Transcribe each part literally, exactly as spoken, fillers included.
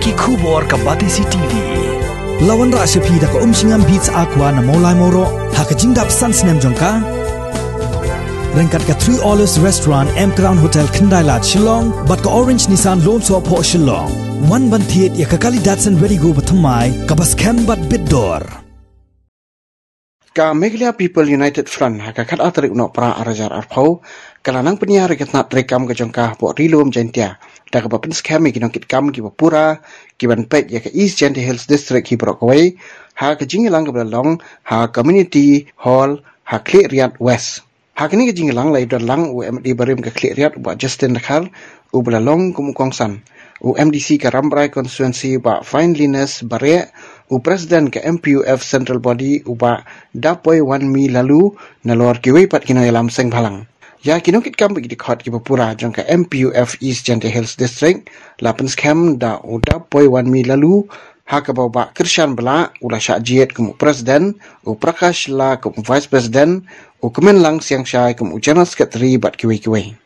Ki khubor ka Batesi T V. La wanrah sha phi da ka Umshngam Beats Aqua na Mawlai Mawroh ha ka jingdap san snem jong ka. Ryngkat ka Three Olives Restaurant, M Crown Hotel, Khyndai Lad, Shillong, bad ka Orange Nissan Lone Sohphoh, Shillong. Wan ban thied ïa ka kali Datsun Redi-GO ba thymmai, kaba skhem bad bit dor. Ka Meghalaya People United Front ha ka khatar tarik u Nohprah ar hajar arphew ka la nang pynïar ïa ka tnat treikam ka jong ka hapoh Ri Lum Jaintia da kaba pynskhem ïa ki nongkitkam kiba pura kiban peit ïa ka East Jaintia Hills District hi baroh kawei ha ka jingïalang kaba la long ha Community Hall ha Khliehriat West. Ha kane ka jingïalang la ïadon lang u M D barim ka Khliehriat u Bah Justin Dkhar, uba la long kum u kongsan, u M D C ka Rambrai Constituency Bah Finelyness Bareh, u President ka M P U F Central Body u Bah Dapoi Wanmi Laloo, nalor kiwei pat ki nongïalam seng bhalang. Ïa ki nongkitkam bad ki dkhot kiba pura jong ka M P U F East Jaintia Hills District la pynskhem da u Dapoi Wanmi Laloo, ha kaba u Bah Kyrshan Blah u la shah jied kum u President, u Prakash Shylla kum u Vice President, u Kmenlang Siangshai kum u General Secretary bad kiwei kiwei.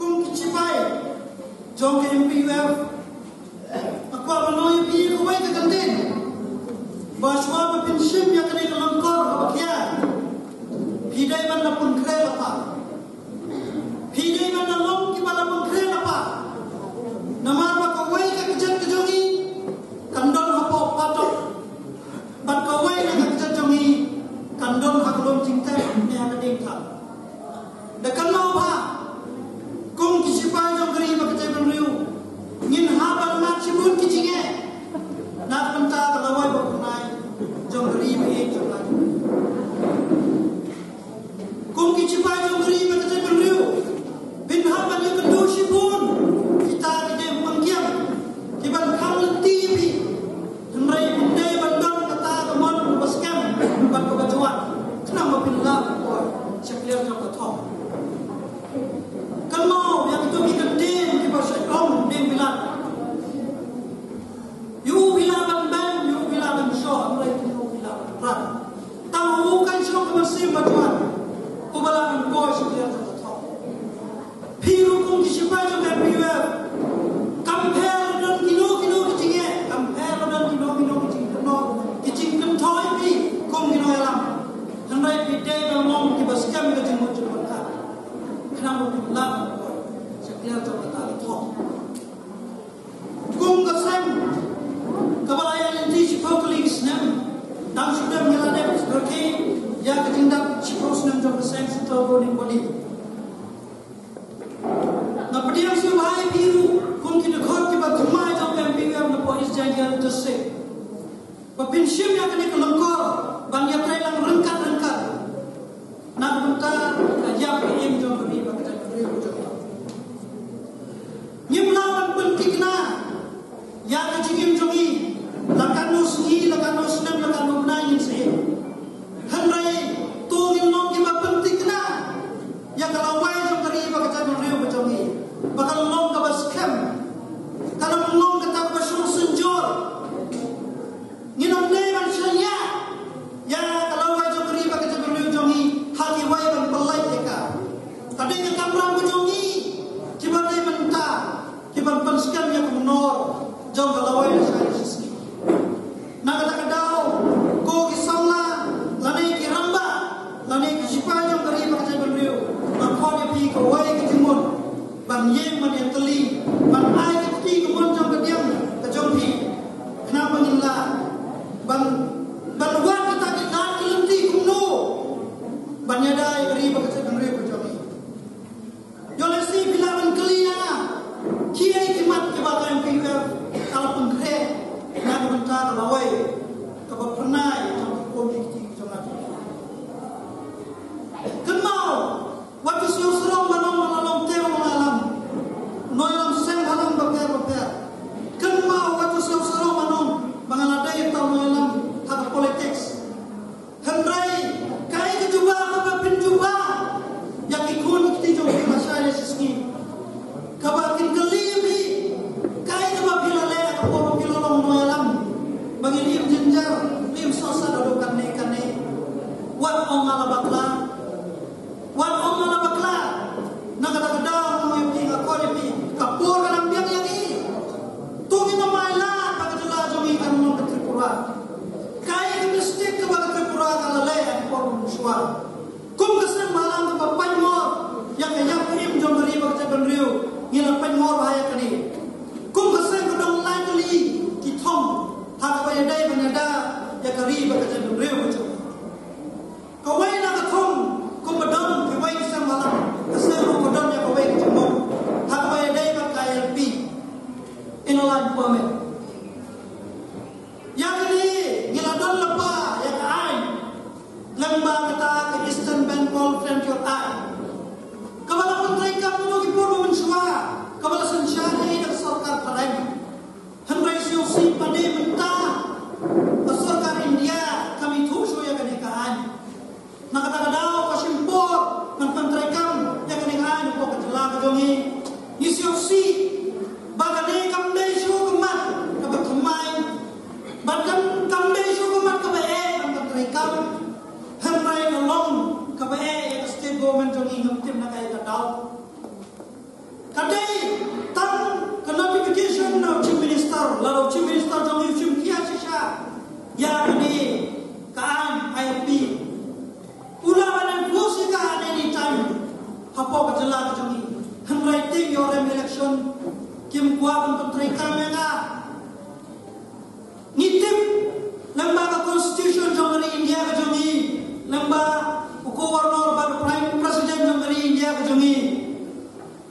Kum ki shipai jong ka M P U F, nga kwah ban ong ïa phi kawei ka kyntien, ba shuwa ba phin shim ïa kane ka lyngkor kaba khia, phi dei ban da pynkhreh lypa. Phi dei ban da long kiba da pynkhreh lypa. Namar ba kawei ka kjat ka jong ngi kan don hapoh phatok, bad kawei na ka kjat jong ngi kan don ha ka lum jingtep ne ha ka diengphna. Da kynmaw ba kum ki shipai jong ka ri bad ka jaitbynriew, ngin hap ban mad shibun ki jingeh na ka bynta ka lawei bad phyrnai jong ka ri bad jong ka jaitbynriew. Kum ki shipai jong ka ri bad ka jaitbynriew, phin hap ban ïakynduh shibun kita ki diengphna kiban khang lynti ïa phi. Hynrei phin dei ban don kata ka mon kaba skhem bad kaba jwat, khnang ba phin lah ban poi sha kliar jong ka thong. Kynmaw ïa kito ki kyntien kiba shait ong dieng bilat. Ïa u phi lah ban bam, ïa u phi lah ban shoh, hynrei ïa u phi lah ban rat. Tang u kan shoh ka mynsiem bajwat, uba lah ban poi sha kliar jong ka thong. Phi ruh kum ki shipai jong ka M P U F, kam pher don kino kino ki jingeh, kam pher don kino kino ki jingkynnoh, ki jingkynthoi phi kum ki nongïalam. Hynrei phi dei ban long kiba skhem ka jingmut jingpyrkhat, khnang ba phin lah ban poi sha kliar jong kata ka thong. Kum ka seng kaba la ïaid lynti shiphew tylli ki snem, dang shu dep ngi la dep sngewthuh ïa ka jingdap shiphew snem jong ka seng Central Governing Body. Nga pdiang sngewbha ïa phi ruh kum ki dkhot kiba thymmai jong ka M P U F na poh East Jaintia Hills District, ba phin shim ïa kane ka lyngkor ban ïatreilang ryngkat ryngkat na ka bynta ka ïap ka im jong ka ri bad ka jaitbynriew jong ngi. Ngim lah ban pynthikna ïa ka jingim jong ngi la katno sngi, la katno snem, la katno bnai ngin sa im. Hynrei to ngin long kiba pynthikna ïa ka lawei jong ka ri bad ka jaitbynriew ka jong ngi, ba kan long kaba skhem, kan long kata kaba shong synjor. Ngin ym dei ban shaniah ïa ka lawei jong ka ri bad ka jaitbynriew jong ngi ha kiwei ban pynlait ïa ka. Ka dei ka kamram ka jong ngi kiba dei ban ta, kiban pynskhem ïa ka mynnor jong ka lawei lashai lashisngi. Na kata ka daw, ko ki samla lane ki rangbah lane ki shipai jong ka ri bad ka jaitbynriew, nga khot ïa phi kawei ka jingmut ban ïeng ban ïatylli, ban ai ka kti ka mon jong ka diang ka jong phi, khnang ba ngin lah ban, ban wad kita ki lad ki lynti kumno ban ïada ïa ka ri bad ka jaitbynriew ka jong ngi. Ïoh lehse phi lah ban kylli ïa nga, kiei ki mat kiba ka M P U F ka la pynkhreh na ka bynta ka lawei kaba phyrnai jong ka kum ki kti jong nga. Kynmaw, wat ju sngewsarong ban ong ba nga long ter u nongïalam, nongïalam seng bhalang bapher bapher. Kynmaw, wat ju sngewsarong ban ong ba nga la dei uta u nongïalam ha ka politics. Hynrei kaei ka jubab kaba phin jubab ïa ki khun ki kti jong phi lashai lashisngi, kaba kin kylli ïa phi, kaei kaba phi la leh ha ka por ba phi la long nongïalam, ba ngin im jynjar, ngin im sohsat haduh katne katne? Inner Line Permit. Ïa kane ngi la don lypa ïa ka aiñ lyngba kata ka Eastern Bengal Frontier Act, kaba la pyntreikam naduh ki por ba mynshuwa, kaba la synshar ïa ka sorkar phareng. Hynrei sngewsih pat mynta ka sorkar India kam ithuh shuh ïa kane ka aiñ. Na kata ka daw ka shim por ban pyntreikam ïa kane ka aiñ hapoh ka jylla ka jong ngi. Ngi sngewsih ba kane kam dei shuh ka mat kaba thymmai, bad kam, kam dei shuh ka mat kaba eh ban pyntreikam. Hynrei ka long kaba eh ïa ka state government jong ngi, ngam tip na kaei ka daw. Ka dei tang ka notification na u Chief Minister, lada u Chief Minister jong ngi u shim khia shisha ïa kane ka aiñ I L P, u lah ban enforce ïa ka at any time hapoh ka jylla ka jong ngi. Hynrei te ïoh rem election, kim kwah ban pyntreikam ïa nga. Ngi tip lyngba ka constitution jong ka ri India ka jong ngi, lyngba u Governor bad u Prime President jong ka ri India ka jong ngi.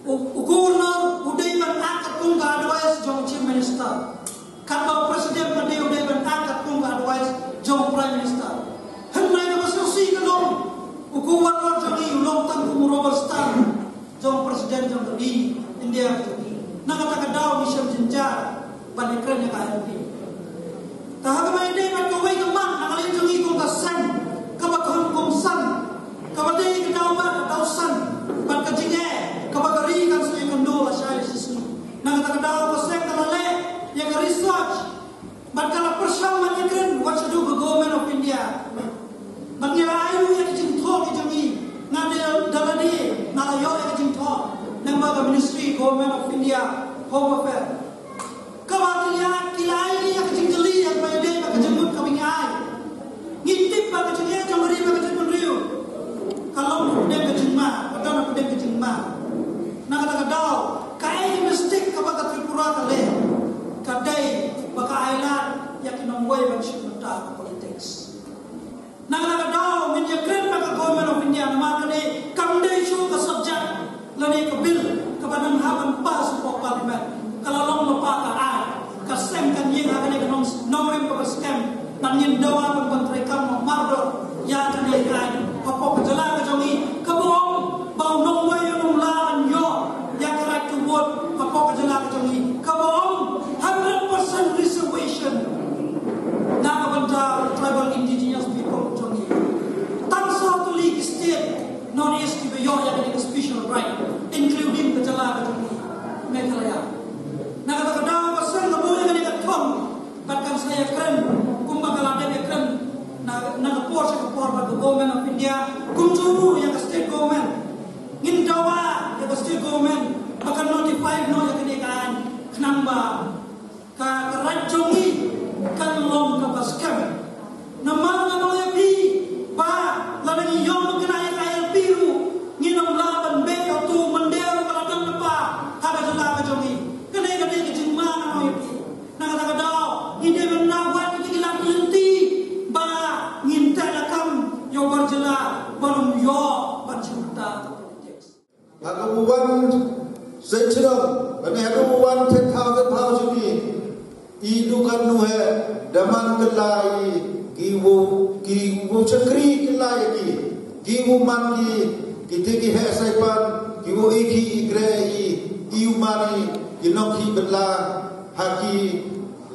U, u Governor u dei ban act katkum ka advice jong u Chief Minister, katba u President pat dei u dei ban act katkum ka advice jong u Prime Minister. Hynrei kaba sngewsih ka long, u Governor jong ngi u long tang kum u rubber stamp jong u President jong ka ri India ka jong ngi. Na kata ka daw ngi shem jynjar ban ïakren ïa ka I L P. Te ha kaba ïadei bad kawei ka mat na ka liang jong ngi kum ka seng kaba kham kongsan, kaba dei ka daw ba ka daw san bad ka jingeh kaba ka ri kan sa ïakynduh lashai shisngi. Na kata ka daw ka seng ka la leh ïa ka research bad ka la pyrshang ban ïakren wat shaduh ka Government of India. Bad ngi la ai ruh ïa ka jingthoh ka jong ngi, nga dei da lade nga la ïoh ïa ka jingthoh lyngba ka Ministry, Government of India, Home Affairs. Kaba ki la, ki la ai ïa ka jingkylli ïa kaba ïadei bad ka jingmut kaba ngi ai. Ngi tip ba ka jingeh jong ka ri bad ka jaitbynriew ka long hapdeng ka jingma, ka don hapdeng ka jingma. Na kata ka daw kaei ka mistake kaba ka Tripura ka leh, ka dei ba ka ai lad ïa ki nongwei ban shu bynta ha politics. Na kata ka daw ngin ïakren bad ka Government of India namar kane kam dei shuh ka subject lane ka bill kaba nang hap ban pass hapoh Parliament. Ka la long lypa ka aiñ, ka seng kan ïeng ha kane ka nong, nongrim kaba skhem. Bad ngin dawa ban pyntreikam mardor ïa kane ka aiñ hapoh ka jylla ka jong ngi, kaba ong ba u nongwei um lah ban ïoh ïa ka right to vote hapoh ka jylla ka jong ngi, kaba ong hundred percent reservation na ka bynta tribal indigenous people jong ngi. Tang saw tylli ki state North East kiba ïoh ïa kane ka special right, including ka jylla ka jong ngi Meghalaya. Na kata ka daw ka seng ka buh ïa kane ka thong bad kan sa ïakren kumba ka la dep ïakren na, na ka por sha ka por bad ka Government of India, kumjuh ruh ïa ka state government. Ngin dawa ïa ka state government ba kan notify noh ïa kane ka aiñ, khnang ba ka, ka right jong ngi kan long kaba skhem. Namar nga ong ïa phi ba lada ngi ïoh ban kynnoh ïa ka I L P ruh, ngin ym lah ban beh ïa uto u mynder uba la don lypa ha ka jylla ka jong ngi. Kane ka dei ka jingma, nga ong ïa phi. Na kata ka daw ngi dei ban nang wad ïa ki lad lynti ba ngin teh lakam ïa u bar jylla ban ym ïoh ban shu bynta ha ka politics. Ha kaba wan shen shnong lane ha kaba wan ten thousand phaw jong ngi, i dukan nu he da man kylla i ki u, ki u shakri kylla i ki, ki u man ki, ki te ki heh saipan, ki u i ki i kre i, i u man i ki nongkhih bylla ha ki,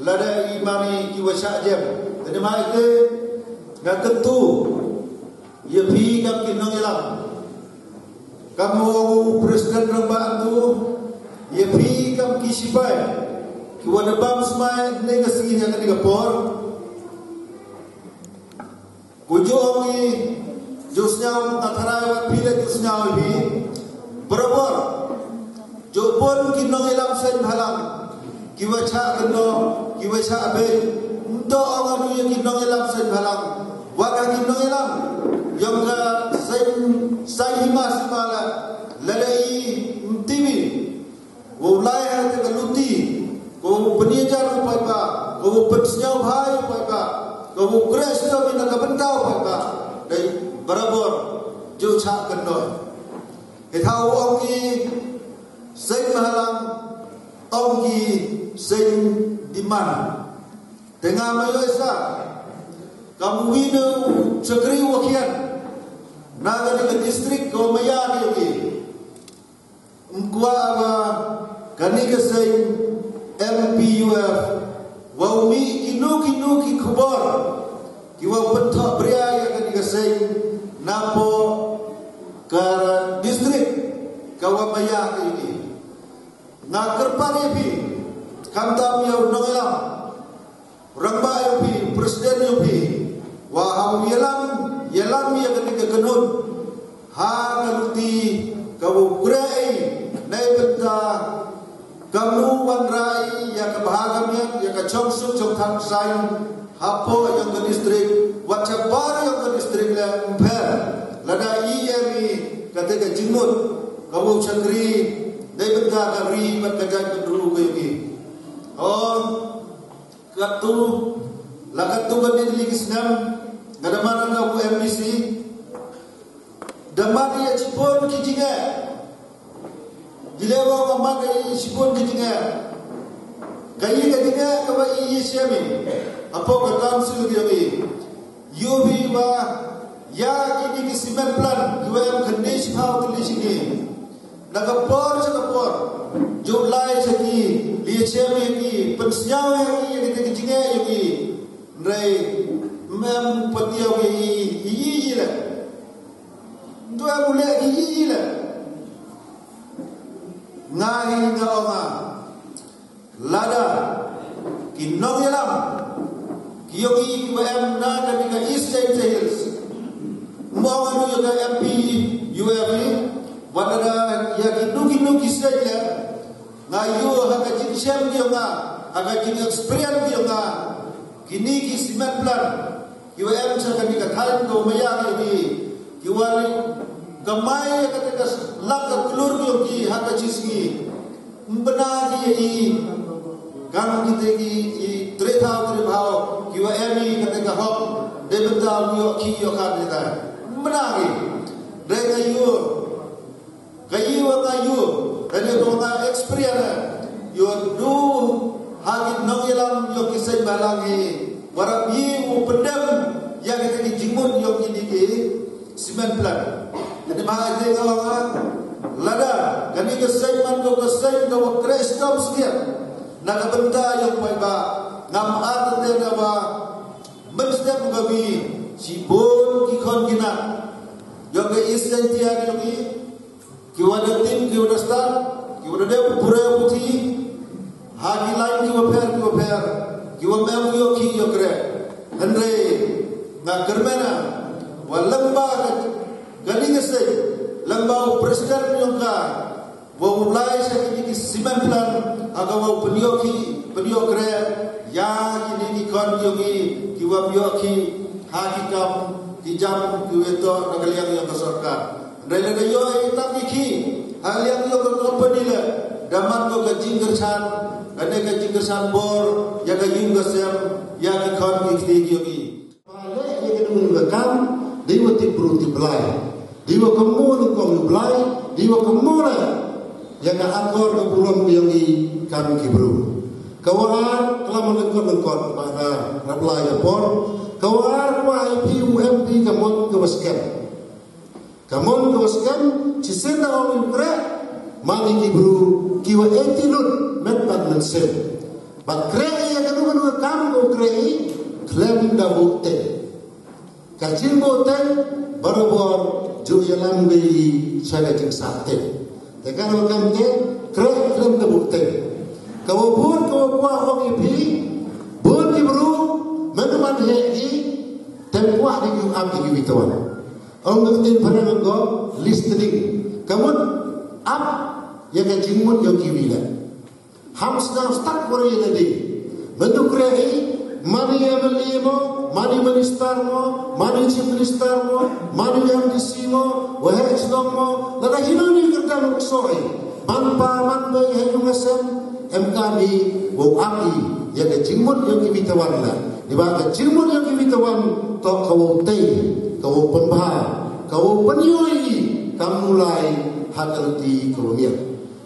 lada i man i ki wa shah jem. Te namar ite nga kyntu ïa phi kam ki nongïalam, kam u President Rangbah Antu, ïa phi kam ki sipai ki wa da bam smai ne ka sngi ne ka por. Ku ju ong i ju sñiaw, nga tharai wat phi le ju sñiaw i phi. Barabor ju bun ki nongïalam seiñ bhalang ki wa chah kynnoh, ki wa chah beiñ. Nto ong ïa ki nongïalam seiñ bhalang, wat ha ki nongïalam ïong ka seiñ, seiñ hima sima la, lada i mtiwi. Ko lai ha te ka luti, ko pynïajar u paidbah, ko pynsñiawbha u paidbah, ko kreh na ka bynta u paidbah. Dei barabor ju chah kynnoh. Hynrei u ong i seiñ bhalang, Ong ki seng demand. Te nga ma ïoh sa kam uwi ne u chakri wa khian na kani ka district ko maya ki ki. Mkwa wa kani ka seng M P U F wa umi kinu kinu ki khubor ki wa pentha bria ya kani ka seng napo ka district ka wa maya ki ki. Nga kyrpad ïa phi, khamtam ïa u nongïalam, u rangbah ïa phi, u president ïa phi, wa ha u ïalam, ïalam ïa kane ka kynhun ha ka luti ka u krei, nei bynta ka mu wanrah ïa ka bha ka miat, ïa ka chong suk chong thang sai hapoh ïa ka district, wat chabar ïa ka district le mpher lada i em i kata ka jingmut ka u chakri. Dei bynta ka ri bad ka jaitbynriew ka ïohi. Oh, katu la katu ka dei li ki snem nga da man ka u M D C. Da man ïa chipon ki jingeh. Dile wa wa man ka ïa chipon ki jingeh. Ka ïa ka jingeh ka wa ïa ïa shem i hapoh ka council ka ïohi. Ïohi wa ïa kini ki cement plant ki wa em khyndai shiphew tylli shi ngi. Na ka por sha ka por, jong lai sha ki, li chem ïa ki, pynsñiaw ïa ki, ïa ki, ïa ki jingeh ïa ki. Nrei mem patiaw ïa ki, ïa ki, ïa ki le. Ntu em u le ki, ïa ki, ïa ki le. Nga hi nga ong nga. Lada ki nongïalam ki ïohi ki wa em na ka ding ka East Jaintia Hills. Mo nga ïohi ka M P U F E, wat lada ïa ki nu ki nu ki state le, nga ïohi ha ka jingshem ki ïohi nga, ha ka jing experience ki ïohi nga, kini ki cement plant ki wa em sha kani ka thaiñ ko maya ki ïohi, ki wa ni kamai ka te ka lak ka klur ki ïohi ha ka jisngi. Mbna ki ïa i kam ki te ki i trethaw trebhaw ki wa em i ka te ka hok. Dei bynta u ïoh ki ïoh ka te ka mbna ki. Dei ka ïoh ka ïoh wa ka ïoh ka ne ko ka experience ïoh du ha ki nongïalam ïoh ki seng balang i. Warap i u pendem ïa ki te ki jingmut ïoh ki ni ki. Cement plant. Kani ma ai te nga ong nga lada kani ka seng man ko ka seng ka wa kre stom skia. Na ka bynta ïa u paidbah ngam ar te na wa mynstep ka wi shibun ki khon ki nat. Ïa ka East Jaintia ki ïa ki wa da tim ki wa da stad ki wa da dep pure puthi. Ha ki lain ki wa pher ki wa pher ki wa mem ïoh ki ïoh kre. Hynrei nga kyrmen wa lem ba ka kani ka seng lem ba u president ïoh ka wa u lai sha kini ki cement plant ha ka wa u pynïoh ki pynïoh kre ïa kini ki khon ïoh ki ki wa ïoh ki ha ki kam ki jam ki wa to na ka liang ïoh ka sorkar. Hynrei lada ïoh i tang i ki ha liang ïoh ka company le da man ko ka jingkyrshan, kane ka jingkyrshan bor ïa ka ïing ka sem ïa ki khon ki kti ki ïoh ki. Ba leh ïa ka dum ka kam dei wa tip bru tip blai, dei wa kynmaw lyngkot lyngkot blai, dei wa kynmaw la ïa ka akor ka burom ïa ki kam ki bru. Ka wa ar klam lyngkot lyngkot ba ka rap lai ka por. Ka wa ar ka wa ai pi u M P ka mon ka wa skem. Ka mon ka wa skem, shisien da ong u kreh, mane ki bru ki wa eti lut met bad mynsiem. Bad kreh ïa kano kano ka kam ka u kreh i khlem da buh teng. Ka jingbuh teng barabor ju ïalam wei i sha ka jingsah teng. Te kano kam te kreh khlem da buh teng. Ka wa bun ka wa kwah ong i phi, bun ki bru, men man he i, tem kwah di ki u ap di ki wi tawan. Ong ka ktien phareng ko listening. Ka mut ap ïa ka jingmut ïa ki wi le. Ham sdang stak por ïa lade. Mynta u kreh i, mane M L A mo, mane minister mo, mane chief minister mo, mane M D C mo, wa heh shnong mo, lada hino ni kyrdan u ksoi. Man pa man bei ha ïung ha sem, em kam i, wa u ap i ïa ka jingmut ïa ki wi tawan la. Ni ba ka jingmut ïa ki wi tawan to ka wa u tei, ka wa u pynbha, ka wa u pynïoh i, kam u lai ha ka lynti ka wa miat.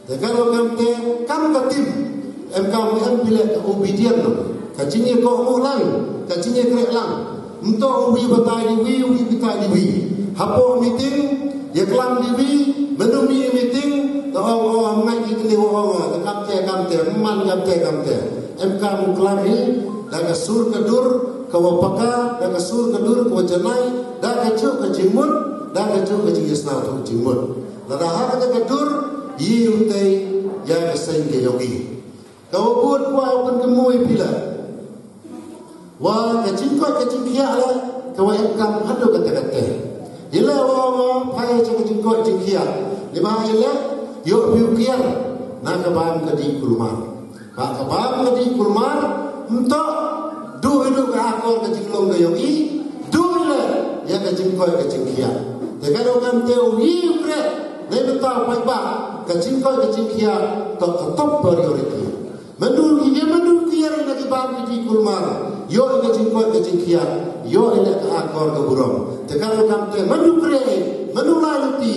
Te ka rukom te kam ka tim, em kam em phi leh ka obedient no. Ka jingïakohnguh lang, ka jingïakhreh lang. Ym toh uwi batai diwi, uwi batai diwi. Hapoh meeting, ïaklam diwi, mynnu mih meeting, te ong, oh, ym ngai ki kine, ong, oh, te kam te, kam te, man kam te, kam te. Em kam u klam hi, da ka sur ka dur, ka wa paka, da ka sur ka dur, ka wa janai, da ka juk ka jingmut, da ka juk ka jingïasnaw tu jingmut. Lada ha kata ka dur, ïa u tei, ïa ka seng ka yong i. Ka wa bud kwah u pynkynmaw ïa phi la. Wa ka jingkoit ka jingkhiah la, ka wa em kam haduh kata kata. Ïa la wa wa phai cha ka jingkoit jingkhiah. Ïa ba ïa la, ïoh phi u kiar, na ka bam ka dih kulmar. Ba ka bam ka dih kulmar, ym toh, duh ïa duh ka akor ka jinglong ka yong i, duh ïa la, ïa ka jingkoit ka jingkhiah. Te ka rukom te u hi u kreh, ne mynta u paidbah, ka jingkoit ka jingkhiah, toh ka top priority. Myndu ki ïa myndu ki ïa na ki bam ki dih kulmar, ïoh ïa ka jingkoit ka jingkhiah, ïoh ïa ka akor ka burom. Te ka rukom te myndu kreh, myndu lai luti,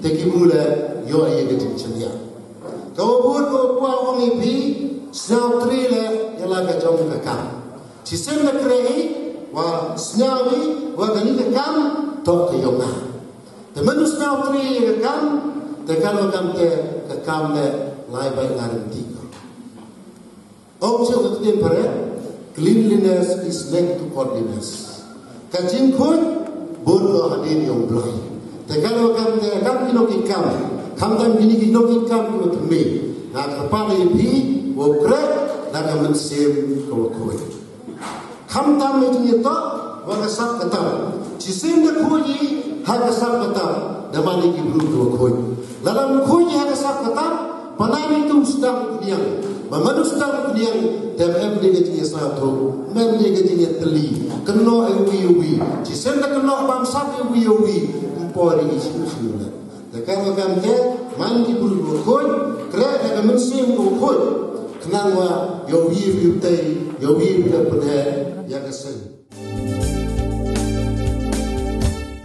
te ki bule, ïoh ïa ka jingchaniah. Ka wa bud ka wa kwah ong ïa phi, sñiaw tri le, ïa la ka jong ka kam. Chisien da kreh i, wa sñiaw i, wa kani ka kam, toh ka yong nga. Te myndu sñiaw tri ïa ka kam, te ka rukom te ka kam le, lai bai nga rynti ko. Ong shu ka ktien phareng, cleanliness is next to godliness. Ka jingkhuid, bun ko hadien yong Blai. Te ka rukom te kam ki nongkitkam, khamtam kini ki nongkitkam ki wa thymmai. Nga kyrpad ïa phi, wa kreh, da ka mynsiem ka wa khuid. Khamtam ïa jingïatoh, wa ka sap ka tam. Chisien da khuid i, ha ka sap ka tam, da man ïa ki bru ki wa khuid. Lada ym khuid i ha ka sap ka tam, Panan itu sdang kniang. Ba manu sdang kniang, te em de ka jingïasathuh, em de ka jingïatylli. Kynnoh ïa uwi uwi. Chisien da kynnoh bam sat ïa uwi uwi. Ym poi ri shu shu le. Te ka rukom te, man ki bru wa khuid, kreh da ka mynsiem wa khuid. Khnang wa, ïa uwi uwi u tei, ïa uwi uwi u pynheh, ïa ka seng.